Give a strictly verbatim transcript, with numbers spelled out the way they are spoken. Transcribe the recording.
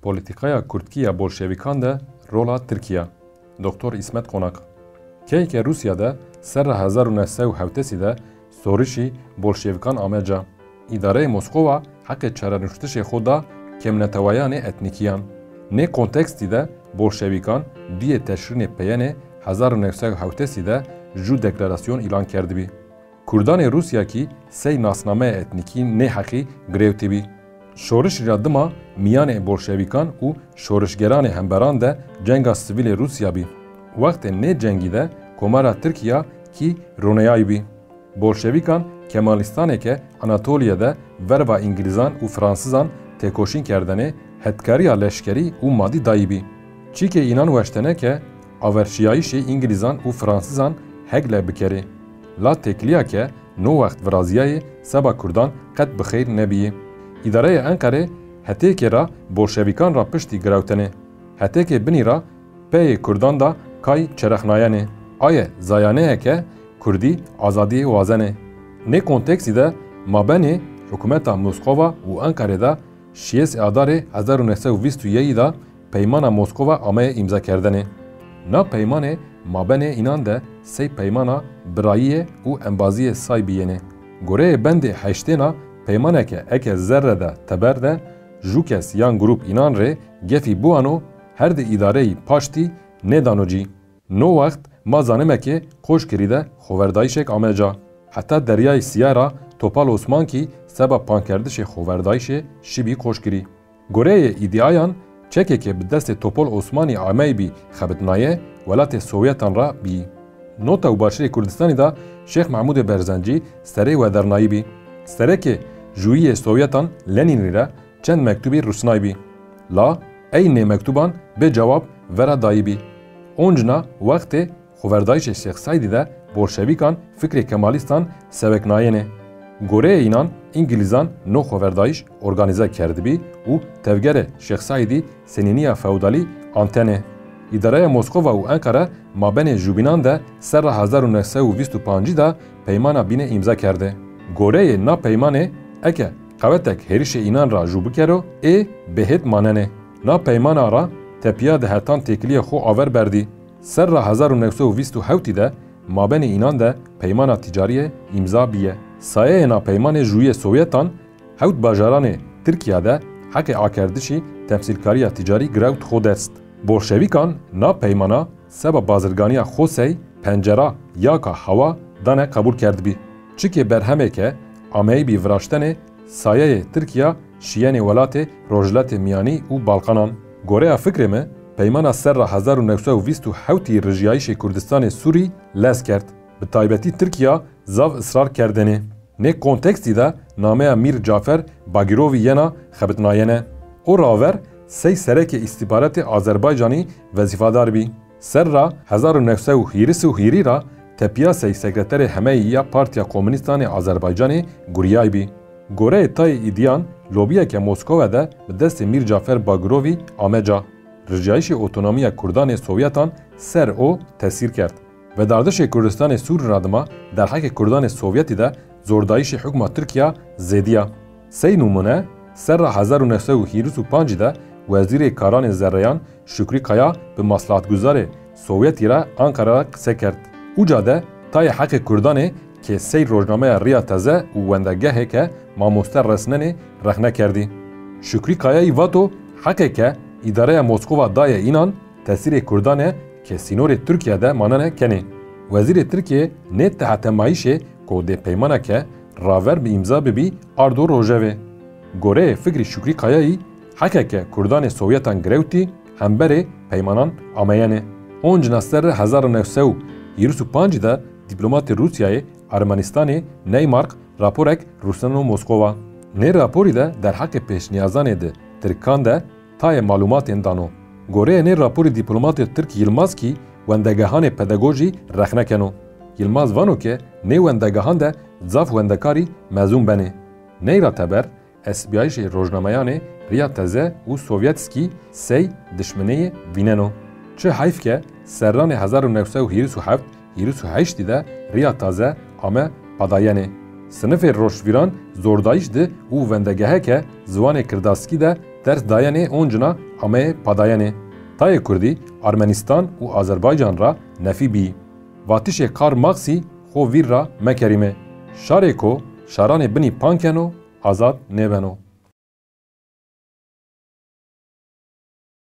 Polîtîkaya kurdkî ya bolşevîkan de rola Tirkiye. Doktor Îsmet Qonak. Keyeke Rûsya de serra hezar û neh sed û hewtesî de sorişî bolşevîkan ame ca. Îdareyê Moskova heqê çarenuştişê xwe da kêmnetewayanê etnîkiyan. Nê kontekstî de bolşevîkan duyê teşrînê peyenê hezar û neh sed û hewtesî de jû deklarasyon îlan kerdibî. Kurdanê Rûsyakî sey nasnameya etnîkî nê heqî girewtî bî. Şorişî ra dima miyanê bolşevîkan û şorişgeranê hemberan de cenga sivîlê Rûsya bî. Wextê nê cengî de Komara Tirkiya kî roneyayî bî. Bolşevîkan Kemalîstanê ke Anatoliye de verva Îngilîzan û Fransizan têkoşîn kerdene, hetkariya leşkerî û madî dayî bî. Çîkê înan weştene ke averşiyayîşê Îngilîzan û Fransizan hegle bikerê. La têkiliya ke no wext viraziyayê seba Kurdan qet bi xeyr nebiyê. Îdareyê Enqerê hetêkê ra bolşevîkan ra piştî girewtene. Hetêkê binî ra peyê Kurdan da kay çerexnayene. Aye zayaneyeke Kurdî azadiyê wazene. Nê konteksî de mabenê hikûmeta Moskova û Enqerê de şiyêsê Adarê hezar û neh sed û vîst û yeyî de Peymana Moskova ameye îmzakerdene. Na peymanê mabenê înan de sey peymana birayiyê û embaziyê say biyêne. Goreyê bendê heştêna peymaneke eke zerre de teber de jû kes yan grûp înan rê gefî biwano, her di îdareyî paştî nêdano cî. No wext ma zanimekê Qoşkirî de xoverdayîşek ame ca. Heta Deryayê Siyah ra Topal Osman kî seba pankerdişê xoverdayîşê şibî Qoşkirî. Goreyê îdîayan, çekê ke bi destê Topal Osmanî ameybî xebitnaye, welatê Sowyetan ra bîyî. Nota û Başirê Kurdistanî de Şêx Mehmûdê Berzencî serê wedernayî bî. Serekê jûyiyê Sowyetan Lenînî re çend mektubî rusnay bî. La ey nê mektuban bê cewab vera dayî bî. Oncina wextê xoverdayîşê Şêx Seydî de bolşevîkan fikrê kemalîstan seveknayêne. Goreyê înan, Îngilîzan no xoverdayîş organîze kerdibî û tevgerê Şêx Seydî senîniya feodalî antene. Îdareya Moskova û Enqere mabenê jûbînan de serra hezar û neh sed û vîst û pancî de peymana bîne îmza kerde. Goreyê na peymanê, eke qewetek hêrişê înan ra jû bikero, ê bêhêt manene. Na peymana ra tepiya de hetan têkiliyê xo aver berdî. Serra hezar û neh sed û vîst û hewtî de mabenê înan de peymana tîcariyê îmza bîye. Sayeyê na peymanê jûyê Sowyetan hewt bajaranê Tirkiya de heqê akerdişî temsîlkariya tîcarî girewt xo dest. Bolşevîkan na peymana seba bazirganiya xo sey pencera yaka hewa dane qebûl kerdibî. Çikê berhemê ke ameybî viraştenê sayeyê Tirkiya şiyenê welatê Rojhilatê Miyanî û Balkanan. Goreya fikrê mi, peymana serra hezar û neh sed û vîst û hewtî rijiyayîşê Kurdistanê Sûrî lez kerd. Bi taybetî Tirkiya zaf israr kerdêne. Nê kontekstî de nameya Mîr Cafer Bagirovî yena xebitnayene. O raver sey serekê îstîbaretê Azerbaycanî vezîfadar bî. Serra hezar û neh sed û hîris û hîrî ra tepiya sey sekreterê hemeyî ya Partiya Komûnîstanê Azerbaycanê guriyay bî. Goreyê tayê îdiyan, lobiyeke Moskova de bi destê Mîr Cafer Bagirovî ame ca. Rijiyayîşê otonomiya Kurdanê Sowyetan ser o tesîr kerd. Vedardişê Kurdistanê Sûrî ra dima derheqê Kurdanê Sovyetî de zordayîşê hukma Tirkiya zêdiya. Sey nimûne, serra hezar û neh sed û hîris û pancî de Wezîrê Karanê Zerreyan Şukrî Kaya bi maslahatguzarê Sovyetî re Ankara re qise kerd. Uca de tayê heqê Kurdanê ke sey rojnameya Riya Teze û wendegehê ke mamoste resnenê rexne kerdî. Şukrî Kayayî vato heqê ke îdareya Moskova daye înan, tesîrê Kurdan e ke sînorê Tirkiye de manene kenê. Wezîrê Tirkiyê nê tehetemayîşê ku dê peymana ke raver bi îmza bibî ardo rojevê. Goreyê fikrî Şukrî Kayayî, heqê ke Kurdanê Sowyetan girewtî, hemberê peymanan ameyene. Oncina serre hezar û neh sed û hîris û pancî de dîplomatê Rûsyayê Ermenistanê Neymark raporek rûsneno Moskova. Nê raporî de derheqê pêşniyazanê di Tirkan de tayê malûmatên dano. Goreyê nê raporî dîplomatê Tirk Yilmaz kî wendegehanê pedagojî rexne keno. Yilmaz vano ke nê wendegehan de zaf wendekarî mezûn benê. Ney ra teber, estbiyayîşê rojnameyanê Riya Teze û Sovyetskî sey dişmineyê vîneno. Çi heyf ke serranê hezar û neh sed û hîris û heft hîris û heştî de Riya Taze ame padayenê. Sinifê roştvîran zordayîş di û wendegeheke ziwanê kirdaskî de ders dayenê oncina Ameyê padayenê. Tayê Kurdî Armenistan û Azerbaycan ra nefî bî. Vatişê Karl Marxî xo vîr ra mekerîme. Şarê ko şaranê binî pankeno, azad nêbeno.